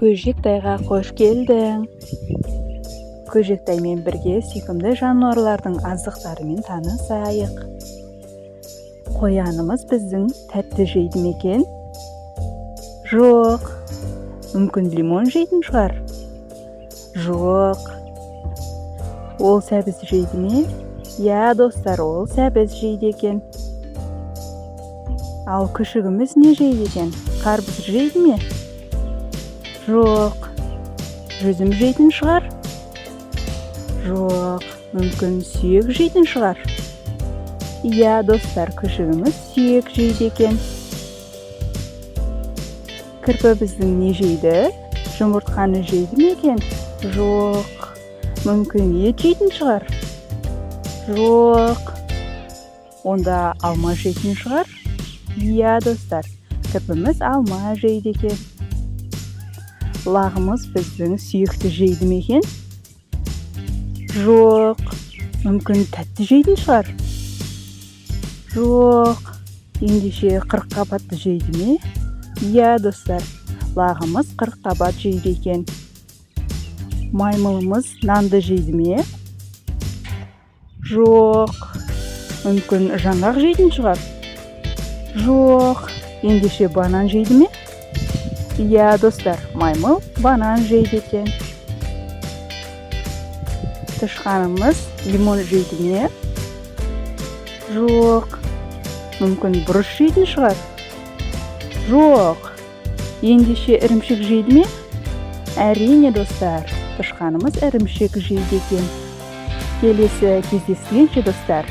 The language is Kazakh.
Көжектайға қош келдің! Көжектаймен бірге сүйкімді жануарлардың азықтарымен танысайық. Қоянымыз біздің тәтті жейді ме екен? Жоқ. Мүмкін, лимон жейтін шығар? Жоқ. Ол сәбіз жейді ме? Иә, достар, ол сәбіз жейді екен. Ал күшігіміз не жейді екен? Қарбыз жейді ме? Жоқ. Жүзім жейтін шығар? Жоқ. Мүмкін, сүйек жейтін шығар? Иә, достар, күшігіміз сүйек жейді екен. Кірпі біздің не жейді? Жұмыртқаны жейді ме екен? Жоқ. Мүмкін, ет жейтін шығар? Жоқ. Онда алма жейтін шығар? Иә, достар, кірпіміз алма жейді екен. Лағымыз біздің сүйекті жейді ме екен? Жоқ. Мүмкін, тәтті жейтін шығар? Жоқ. Ендеше, қырыққабатты жейді ме? Иә, достар, лағымыз қырыққабат жейді екен. Маймылымыз нанды жейді ме? Жоқ. Мүмкін, жаңғақ жейтін шығар? Жоқ. Ендеше, банан жейді ме? Иә, достар, маймыл банан жейді екен. Тышқанымыз лимон жейді ме? Жоқ. Мүмкін, бұрыш жейтін шығар? Жоқ. Ендеше, ірімшік жейді ме? Әрине, достар, тышқанымыз ірімшік жейді екен. Келесі кездескенше, достар!